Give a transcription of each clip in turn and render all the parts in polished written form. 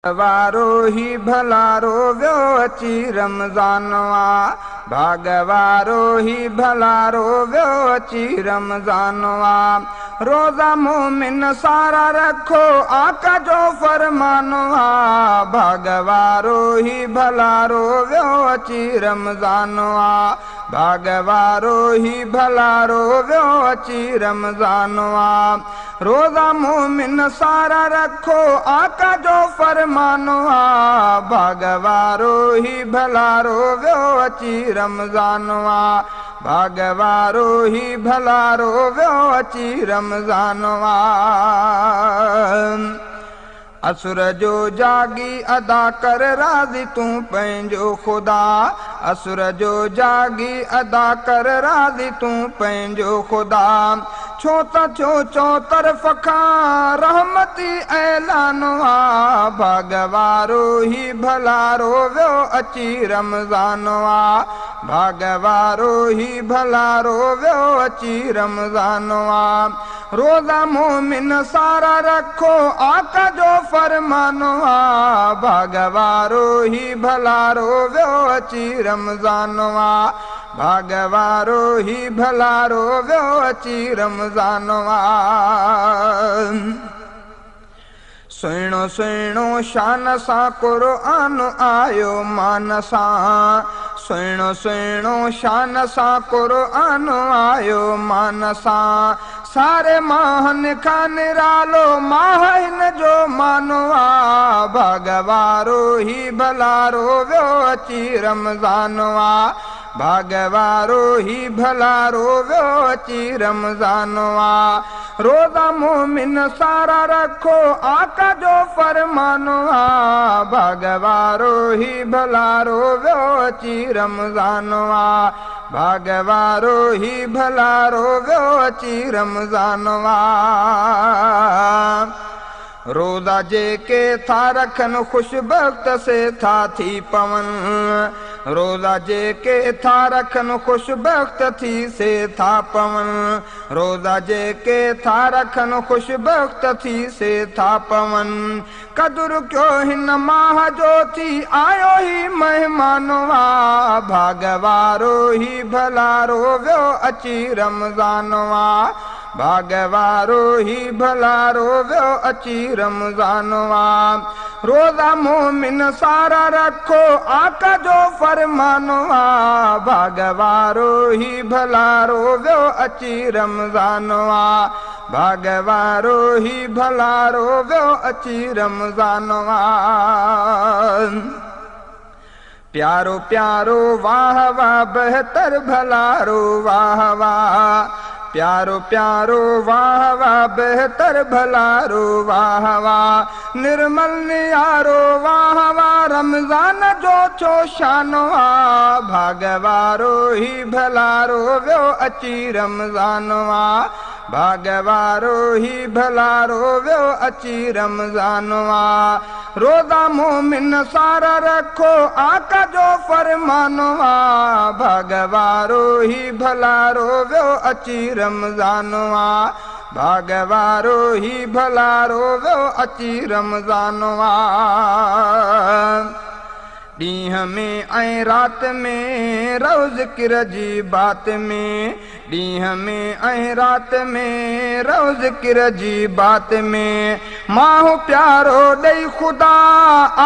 वारो ही भलारो वियो अची रमज़ान आ, भाग वारो ही भलारो वियो अची रमज़ान आ। रोज़ा मोमिन सारा रखो आका जो फरमानो आ, भाग वारो ही भलारो वियो अची रमज़ान आ, भाग वारो ही भलारो वियो अची रमज़ान आ। रोज़ा मोमिन सारा रखो आका जो फरमानो आ, भाग वारो ही भलारो वियो अची रमज़ान आ, भाग वारो ही भलारो वियो अची रमज़ान आ। असुर जो जागी अदा कर राज़ी तूं पंहिंजो ख़ुदा, असुर जो जागी अदा कर राज़ी तूं पंहिंजो ख़ुदा। छो त थियो चौतरफ़ खां रहमती ऐलान आ, भाग वारो ही भलारो वियो अची रमज़ान आ, भाग वारो ही भलारो वियो अची रमज़ान आ। रोज़ा मोमिन सारा रखो आका जो फरमानो आ, भाग वारो ही भलारो वियो अची रमज़ान आ, भाग वारो ही भलारो वियो अची रमज़ान आ। सुहिणो सुहिणो शान सां क़ुर्आन आयो मान सां, सुहिणो सुहिणो शान सां क़ुर्आन आयो मान सां। सारे माहन खां निरालो माह हिन जो मानो आ, भाग वारो ही भलारो वियो अची रमज़ान आ, भाग वारो ही भलारो वियो अची रमज़ान आ। रोज़ा मोमिन सारा रखो आका जो फरमानो आ, भाग वारो ही भलारो वियो अची रमज़ान आ, भाग वारो ही भलारो वियो अची रमज़ान आ। रोज़ा जेके था रखनि ख़ुशबख़्त से था थी पवनि, रोज़ा जेके था रखनि ख़ुशबख़्त थी से था पवनि, रोज़ा जेके था रखनि ख़ुशबख़्त थी से था पवनि। कदुरु कयो हिन माह जो थी आयो ही महिमान आ, भाग वारो ही भलारो वियो अची रमज़ान आ, भाग वारो ही भलारो वियो अची रमज़ान आ। रोज़ा मोमिन सारा रखो आका जो फरमानो आ, भाग वारो ही भलारो वियो अची रमज़ान आ, भाग वारो ही भलारो वियो अची रमज़ान आ। प्यारो प्यारो वाह वाह बेहतर भलारो वाह वाह, प्यारो प्यारो वाह वाह बेहतर भलारो वाह वाह। निर्मल नियारो वाह वाह रमज़ान जो छो शानो आ, भाग वारो ही भलारो वियो अची रमज़ान आ, भाग वारो ही भलारो वियो अची रमज़ान आ। रोज़ा मोमिन सारा रखो आका जो फरमानो आ, भाग वारो ही भलारो वियो अची रमज़ान आ, भाग वारो ही भलारो वियो अची रमज़ान आ। ॾींहं में ऐं राति में रहो ज़िक्र जी बात में, ॾींहं में ऐं राति में रहो ज़िक्र जी बात में। माहू प्यारो ॾेई ख़ुदा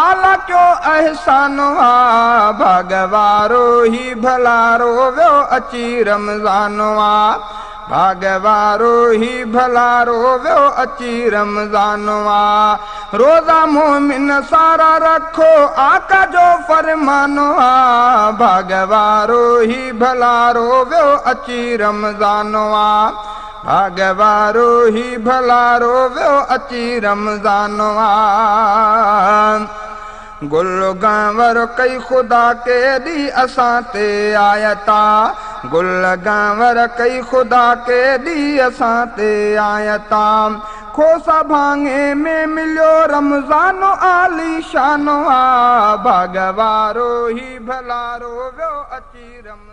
आला कयो अहसान आ, भाग वारो ही भलारो वियो अची रमज़ान आ, भाग वारो ही भलारो वियो अची रमज़ान आ। रोज़ा मोमिन सारा रखो आका जो फरमानो आ, भाग वारो ही भलारो वियो अची रमज़ान आ, भाग वारो ही भलारो वियो अची रमज़ान आ। गुल गांवर कई ख़ुदा केॾी असां ते आयता, गुल गांवर कई ख़ुदा केॾी असां ते आयता। खोसा भाङे में मिलियो रमज़ान आलीशान आ, भाग वारो ही भलारो वियो अची रमज़ान।